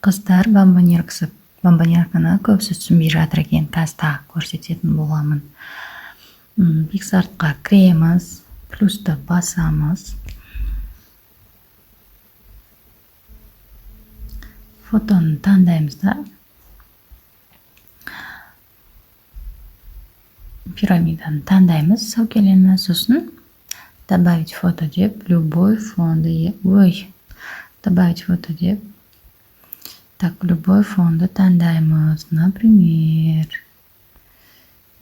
Қыздар, бомбонеркасы, бомбонерканы көбісі түсінбей жатыр екен, қазір тағы көрсететін боламын. PicsArt-қа кіреміз, плюсті басамыз, фотоны таңдаймыз да, пирамиданы таңдаймыз, сәукелені. Сосын «Добавить фото» деп, любой фонды, ой, «Добавить фото» деп, так, любой фонды таңдаймыз. Например,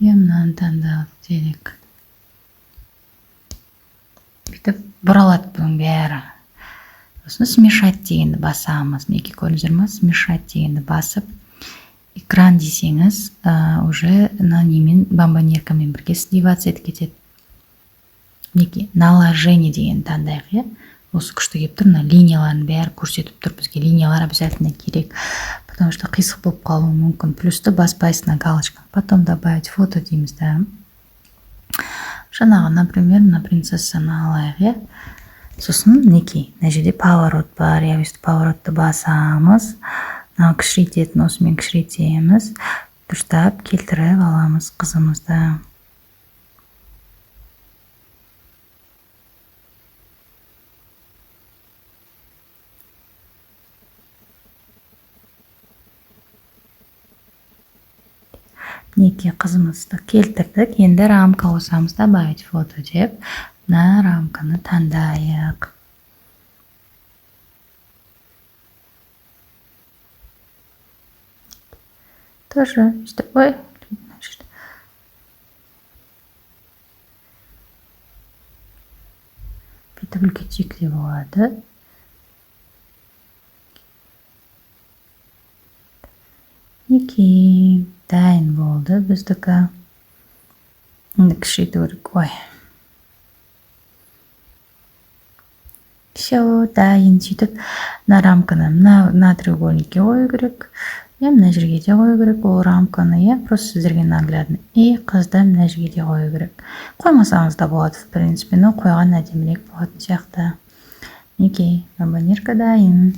иә, мынаны таңдадық делік. Бүйтіп бұралады бұның бәрі. Сосын «Смешать» дегенді басамыз. Мінекей, көрдіңіздер ма? «Смешать» дегенді басып, «Экран» десеңіз, уже мына немен, бомбонеркамен бірге сливаться етіп кетеді. Мінекей, «Наложение» дегенді таңдайық, иә. Осы күшті келіп тұр, мына линиялардың бәрі көрсетіп тұр. Бізге линиялар обязательно керек, потому что қисық болып қалуы мүмкін. Плюсті баспайсыз, на галочка. Потом «Добавить фото» дейміз да, жаңағы, например, мына принцессаны алайық, иә. Сосын, мінекей, мына жерде поворот бар, иә. Өйстіп поворотты басамыз, мынау кішірейтетін, осымен кішірейтеміз, дұрыстап келтіріп аламыз қызымызды. Мінекей, қызымызды келтірдік. Енді рамка қосамыз. «Добавить фото» деп, мына рамканы таңдайық. Тоже өйстіп, ой, мына жерде бүйтіп үлкейтсек те болады. Мінекей, дайын болды біздікі. Енді кішірейту керек. Ой, все, дайын. Сөйтіп мына рамканы мына треугольникке қою керек, иә, мына жерге де қою керек ол рамканы, иә. Просто сіздерге наглядно. И қызды мына жерге де қою керек. Қоймасаңыз да болады, в принципе, но қойған әдемірек болатын сияқты. Мінекей, бомбонерка дайын.